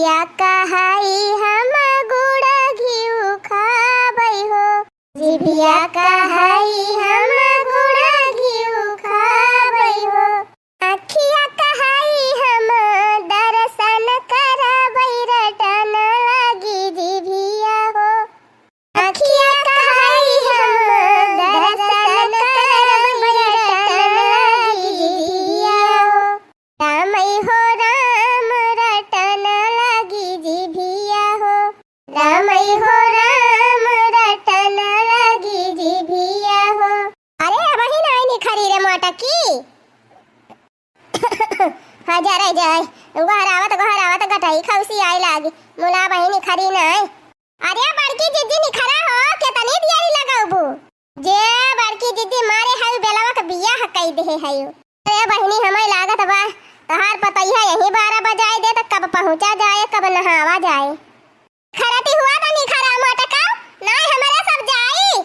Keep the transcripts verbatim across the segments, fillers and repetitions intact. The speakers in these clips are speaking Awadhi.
या कहई हम गुड़ घिउ खाबै हो, जिभिया कहई हम गुड़ घिउ खाबै हो। अखिया कहई हम दर्शन करबै, रटन लागी जिभिया हो। अखिया कहई हम दर्शन करबै, रटन लागी जिभिया हो। रामई हो राम, रटन लागी जिभिया हो। रामई हो राम, रटन लागी जिभिया हो। अरे, अबही नाई निखरी रे मोटकी। हाँ, जा रे, जा। गोहरावत, गोहरावत गटई खौसी आए लागी। मुला बही निखरी नाई। अरे, बड़की जिज्जी निखरा हो, केतनी दियरी लगौबू? जे बड़की जिज्जी मारे हई, बेलवा के बियाह कई देहे हई। अरे बहिनी, हमें लागत बा, तोहार पतोहिया यही बारह बजाए दे, त कब पहुँचा जाए, कब नहावा जाए। खरती हुआ त निखरा मोटका, नाई हमरे सब जाई।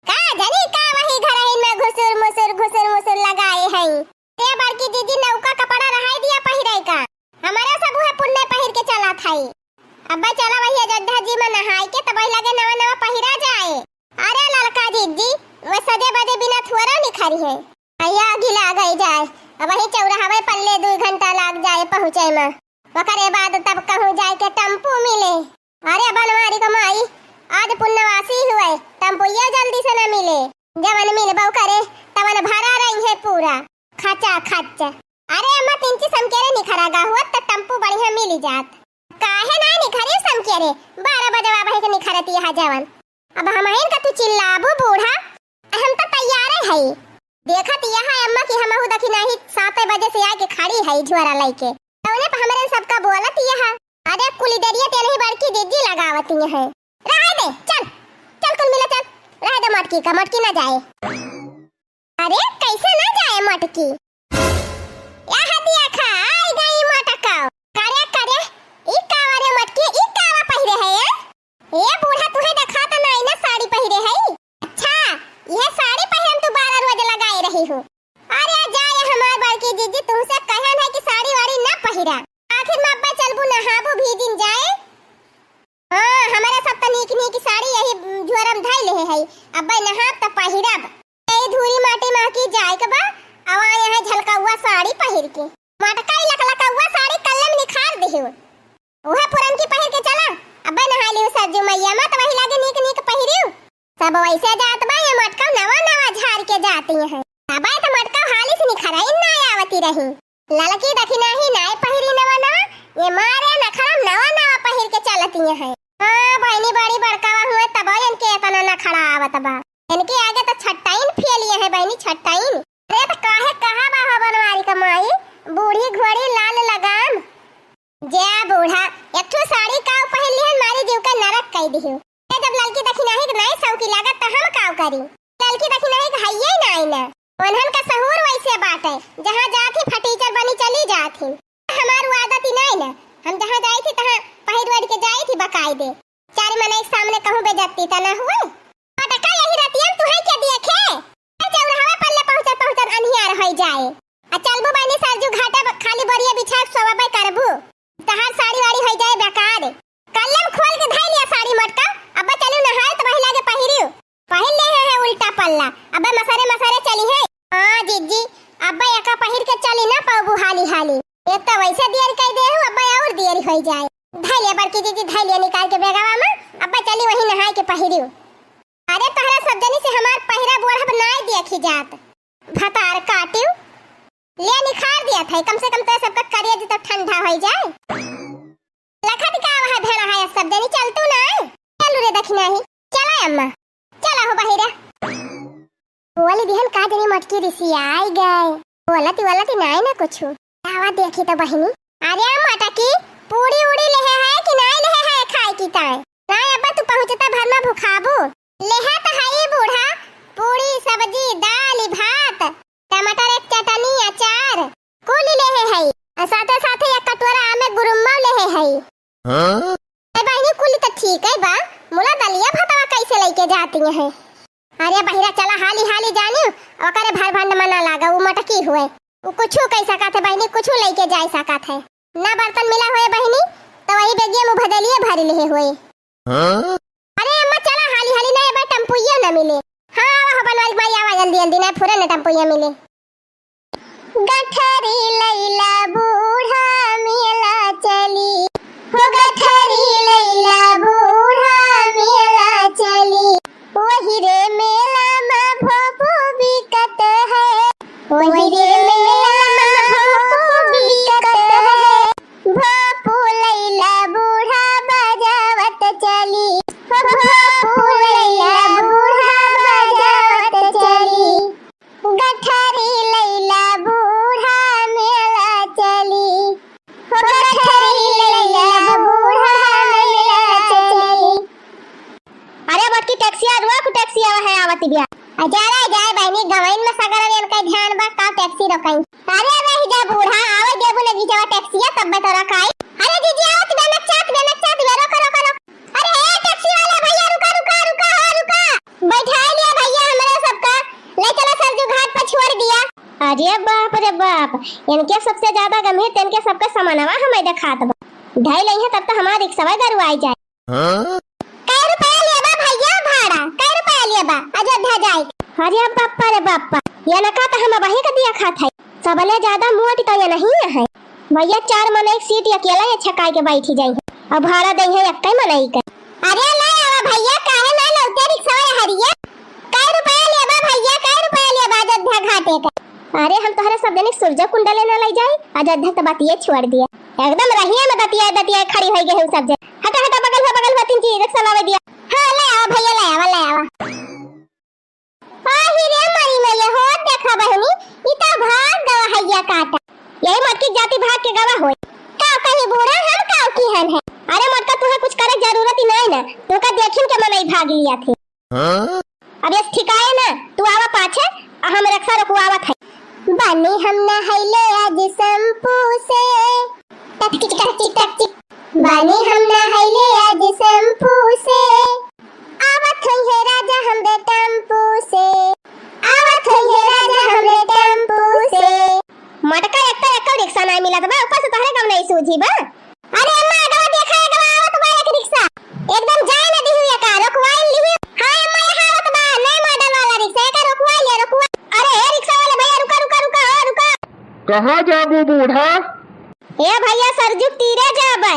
का जनी का वही घरहिन में घुसुर मुसुर, घुसुर मुसुर लगाए हई। ए बड़की जिज्जी, नौका कपड़ा रहाई दिया पहिरे का। हमरे सब उहे पुन्ने पहिर के चलत हई। अब्बे चला वही अयोध्या जी में नहाई के, तब वही लगे नवा नवा पहिरा जाए। अरे ललका जिज्जी, वो सजे बजे बिना थुअरा निखरी है। अया गिला गई जाए, अब वही चौराहवे पल्ले दुई घंटा लाग जाए पहुँचे में। ओकरे बाद तब कहूँ जाए के टेम्पू मिले। अरे बनवारी क माई, आज पुन्नवासी हुए, टेम्पुइया जल्दी से न मिले। जवन मिलबो करे, तवन भरा रही है पूरा, खचा खच। अरे अम्मा, तीन ची समकेरे निखरा गा हुआ, त टेम्पू बढ़िया मिली जात। काहे ना निखरी समकेरे? बारह बजवा बहे के निखरती है जवन। अब हमहिन का तू चिल्लाबू बूढ़ा, हम त तैयारे हई। देखत यह है अम्मा कि हमहू देखी नाही सात बजे से आके खड़ी है झोरा लइके। तौने पे हमरे सबका बोलत यह। अरे कुली देरिया ते नहीं बड़की जिज्जी लगावत यह है। रहे दे, चल, चल कुल मिला चल। रहे दे मटकी का, मटकी ना जाए। अरे कैसे ना जाए मटकी? या हदिया खा, आई गई मटका। करे, करे, ई कावा रे मटकी, ई कावा पहिरे है, ए? ए बूढ़ा, तुहे देखात नाई ना साड़ी पहिरे है? अच्छा, यह साड़ी पहिरन तू बारह रोज लगाए रही हो। अरे जा, ये हमार बड़की जिज्जी, तुमसे कहन है कि साड़ी वाड़ी ना पहिरा। आखिर में अब्बे चलबू नहाबू भीजिन जाए। हाँ, हमारे सब त नीक नीक साड़ी यही झोरम धई लेहे है। अब्बे नहाब त पहिरब। ए धूरी माटी महकी जाए के बा, अवा यहाँ झलकौआ साड़ी पहिर के। मटका ई लकलकौआ साड़ी कल्ले में निखार दिहु। उहे पुरनकी पहिर के चला। अब्बे नहाई लिहु सरजू मैया मा, त वही लागे नीक नीक पहिरिउ। सब वैसे जात बा, ये मटका नवा नवा झार के जाती है। अब्बे त मटका हाली से निखराई ना आवती रही। ललकी देखी नाही नाय पहिरी नवा नवा, ये मारे नखरा नवा नवा पहिर के चलती है। हाँ, बहिनी बड़ी बड़कावा हुए तब इनके इतना नखरा आवत बा। इनके आगे त छट्टाइन फेलिए है बहिनी, छट्टाइन। अरे त काहे कहा बा हो बनवारी क माई, बूढ़ी घोड़ी लाल लगाम। जे बूढ़ा, एक ठो साड़ी काव पहिन लिहन, मारी जीव का नरक कई दिहु। ए जब ललकी दखिनाही के नाई सौकी लागत त हम काव करी? ललकी दखिनाही के हइये नाई न। उन्हन का सहूर वैसे बाटे, जहाँ जात ही फटीचर बनी चली जात ही। हमार उ आदत ही नाई न, हम जहाँ जाई थी तहाँ पहिर ओढ़ के जाई थी बकायदे। चार मनई के सामने कहूँ बेइज्जती त न हुए। पटका यही रतिया में तुहई के देखे। ए चौराहवा पल्ले पहुँचत पहुँचत अन्हियार होई जाए। आ चलबू बहिनी सरजू घाटे ब-, खाली बोरिया बिछा के सोवबे करबू। तहार साड़ी वाड़ी होई जाए बेकार। कल्ले में खोल के धई लिया साड़ी मटका। अब्बे चलू नहाए त वही लागे पहिरियो। पहिर ले है, है उल्टा पल्ला। अब्बे मसरे मसरे चली है। हाँ जिज्जी, अब्बे एका पहिर के चली ना पाबू हाली हाली। एक त वैसे देर कई दे हो, अब्बे और देर होई जाए। धई लिया बड़की जिज्जी, धई लिया निकाल के बेगवा में। अब्बे चली वही नहाए के पहिरियो। अरे तहरा सब जनी से हमार पहिरा बोढ़ब नाय देखी जात। भतार काटियो, ले निखार दिया था, कम से कम तो सबका करेज तो ठंडा होई जाए। लखत का वह भेड़ा है सब जनी चल तू ना। चलू रे दखिनाही, चला अम्मा, चला हो बहिरा। बोली दिहन का जनी मटकी रिसी आई गए। बोलती बोलती नाय ना कुछ। आवा देखी तो बहिनी। अरे मटकी, पूड़ी उड़ी लेहे है कि नाय लेहे है खाए की ताए? नाय अब्बा तू पहुँचता भर में भुखाबू। लेहे तो है बूढ़ा, पूड़ी सब्जी दाल भात टमाटर एक चटनी अचार कुल लेहे है। और साथे साथे एक कटोरा आमे गुरुम्मा लेहे है। हाँ? ए बहिनी कुल तो ठीक है बा, मुला दलिया भतवा कैसे लेके जाती है? अरे बहिरा चला हाली हाली जानियो, ओकरे भर भंड मना लागा, उ मटकी हुए। उ कुछु कह सकत है बहिनी, कुछु लेके जाए सकत है। ना बर्तन मिला हुए बहिनी, तो वही बेगिया मुँह भदलिए भर लेहे होए। हाँ? अरे अम्मा, चला हाली हाली, ना एबे टेम्पुइया ना मिले। हाँ, आवा हो बनवारी माई, आवा जल्दी जल्दी, ना फुरे ना टेम्पुइया मिले। गठरी लैला बूढ़ा मेला चली, हो गठरी लैला बूढ़ा मेला चली, वही रे मेला में भोपू बिकत है, वही रे मेला में भोपू बिकत है। भोपू लैला बूढ़ा बजावत चली, हो भोपू लैला बूढ़ा बजावत चली। गठरी लैला बूढ़ा मेला चली, हो गठरी लैला बूढ़ा मेला चली। अरे मोटकी टैक्सिया रोक, टैक्सिया है आवत बिया। अरे जाए बहिनी, गवैन में सगरन इनका ध्यान बा, का टैक्सी रोकई। अरे रह जा बूढ़ा, आवे देबू ने बीचवा टैक्सिया, तब मैं तोरा खाई। अरे जीजी आवत बे, नचात बे, नचात बे, रोका, रोका, रोका। अरे ए टैक्सी वाला भैया, रुका, रुका, रुका, हो रुका। बैठाई लिया भैया हमरे सबका, ले चला सरजू घाट पर छोड़ दिया। अरे बाप रे बाप, इनके सबसे ज्यादा गंभीर, इनके सबका सामानवा हमें देखात बा। ढाई लई है तब तो हमार रिक्शवा गरुआई जाए। हाँ? कै रुपया लेबा भैया भाड़ा? कै रुपया लेबा अयोध्या जाए के? अरे बाप्पा रे बाप्पा, ये नका तो हम वही का दिया खात है। सबले ज्यादा मोट तो ये नहीं है। भैया चार मनई एक सीट अकेला ये छकाई के बैठी जाई है। और भाड़ा दे है एक मनई का। अरे ले आवा भैया, काहे ना लौटे रिक्शा हरिया? कै रुपया लेबा भैया, कै रुपया लेबा अयोध्या घाटे का? अरे हम तोहरे सब जने सूरजा कुंडले ना ले जाई, अयोध्या तो बतिये छोड़ दिया। एकदम रहिया में दतिया दतिया खड़ी होई गई सब जने। हटा हटा बगल हो बगल हो तीन चीज रिक्शा लावे दिया। हाँ ले आवा भैया, ले आवा, ले आवा। आही रे मरी मैया हो, देखा बहिनी, ई तो भाग गवा हैया काटा। यही मटकी जाति भाग के गवा होई। का कही बूढ़ा हम काव की हन है। अरे मोटका तुहे कुछ करे जरूरत ही नहीं ना, तुका देखिन के मनई भाग लिया थे। हाँ? अब ये ठिकाए ना, तू आवा पाछे, आ हम रिक्शा रुकवावत है। बानी हम नहैले आज शैम्पू से, टक टिक टक टिक टक टिक। बानी हम नहैले आज शैम्पू से, आवत होई है राजा हमरे टेम्पू से, आवत होई है राजा हमरे टेम्पू से। मटका एक तो एको रिक्शा नहीं मिलत बा, ऊपर से तोहरे गम नहीं सूझी बा। अरे अम्मा, अगवा देखा, अगवा आवत बा एक रिक्शा। एकदम जाए न दिहु एका, रोकवाई लिहु। हाँ अम्मा, यहाँ आवत बा, नए मॉडल वाला रिक्शा, एका रोकवाई ले, रोकवा। अरे ए रिक्शा वाले भैया, रुका, रुका, रुका, हो, रुका। कहाँ जाबू बूढ़ा? ए भैया, सरजू तीरे जाबे।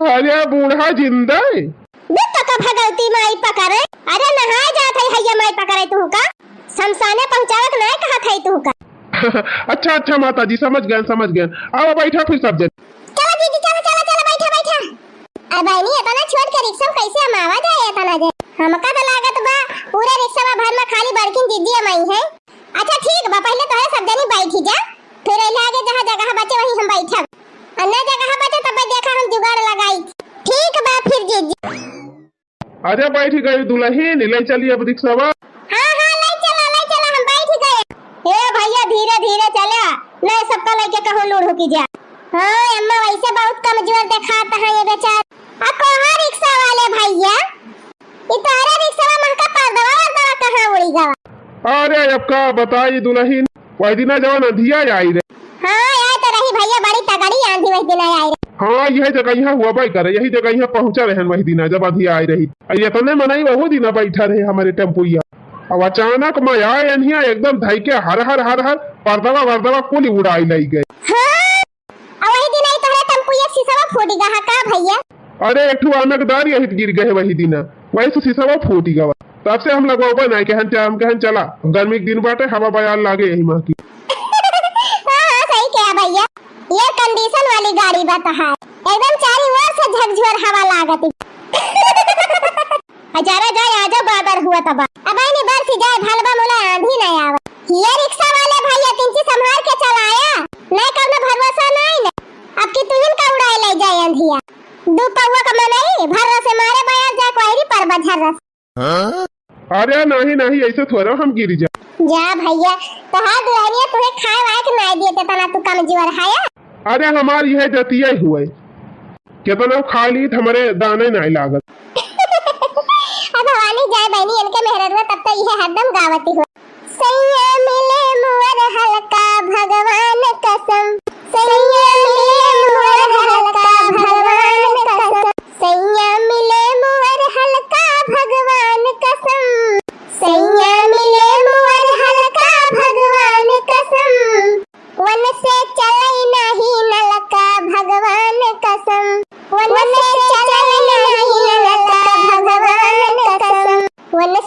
अरे बूढ़ा जिंदा है? बे तो का भगवती माई पकड़े। अरे नहाए जात है हैया माई पकड़े तू का? शमशाने पहुँचावे के नहीं कहत है तू का? अच्छा, अच्छा माता जी, समझ गए, समझ गए। आओ बैठा फिर सब जन। चलो जीजी, चलो, चलो, चलो, बैठा, बैठा। अब बहनी, इतना छोट के रिक्शा में कैसे हम आवा जाए इतना जन? हमका तो लागत बा पूरे रिक्शा में भर में खाली बड़किन जीजी अमाई है। अच्छा ठीक बा, पहले तोहरे सब जनी बैठी जा, फिर अइला आगे जहाँ जगह बचे वहीं हम बैठब। आ ना जगह बचे तब देखा हम जुगाड़ लगाई। ठीक बा फिर जीजी। अरे बैठ गई दुल्हन, ले चली अब रिक्शवा। हाँ, हाँ, ले चला, ले चला, हम बैठ गए। ए भैया, धीरे, धीरे चला, नहीं सबका लेके कहूँ लूढ़ की जा। हाँ, अम्मा वैसे बहुत कमजोर देखात है ये बेचार। आ कहाँ रिक्शा वाले भैया? ई तोहरे रिक्शवा महका पर्दवा वर्दवा कहाँ उड़ी गवा? अरे अब का बताई दुल्हन, वही दिना जवन अंधिया आई रहे। हाँ, आए तो रही भैया, बड़ी तगड़ी आंधी वही दिन आई रही। हाँ, यह जगह यहाँ हुआ बाई करे, यही जगह यहाँ पहुँचा रहन वही दिना जब अंधिया आई रही। आ इतने मनई वहू दिना बैठा रहे हमारे टेम्पुइया। अब अचानक में आए अंधिया एकदम धई के हर हर हर हर पर्दवा वर्दवा कुल उड़ाई लई गए। हाँ, आ वही दिन आई तोहरे टेम्पुइया शीशवा फूट गहा का भैया? अरे एक ठो आनकदार यही गिर गए वही दिना, वही से शीशवा फूट गवा। तब से हम लगवाबे नहीं, कहन चा-, हम कहन चला, गर्मी के दिन बाटे, हवा बयार लागे यही माँ की। हाँ, हाँ, सही कहा भैया, air condition वाली गाड़ी बा तहार, एकदम चारी ओर से झकझोर हवा लागत। हजारा जाए आजा बादर हुआ तबा। अब आइने बरस जाए भलबा मुला आंधी ना आवा। हिया रिक्शा वाले भैया तिनची संभाल के चलाया, नहीं कौनो भरोसा नहीं न। अब की तुहिन का उड़ाए ले जाए अंधिया। दू पौवा का मनई भर्रा से मारे बयार जाए कोहरी पर बझर्रा से। अरे नहीं नहीं, ऐसे थोड़ा हम गिरी जा। जा भैया, तोहार दुल्हनिया तुहे खाए वाए के नाई दिए, केतना तू कमजोर है। अरे हमार यह जतिया हुए, केतना खा ली त हमरे दाने नाई लागत। अब भवानी जाए बहनी, इनके मेहररुआ तब तो यह हरदम गावती हो। सैया मिले मुअर हल्का भगवान कसम, सैया मिले मुअर हल्का भगवान कसम। अन्ने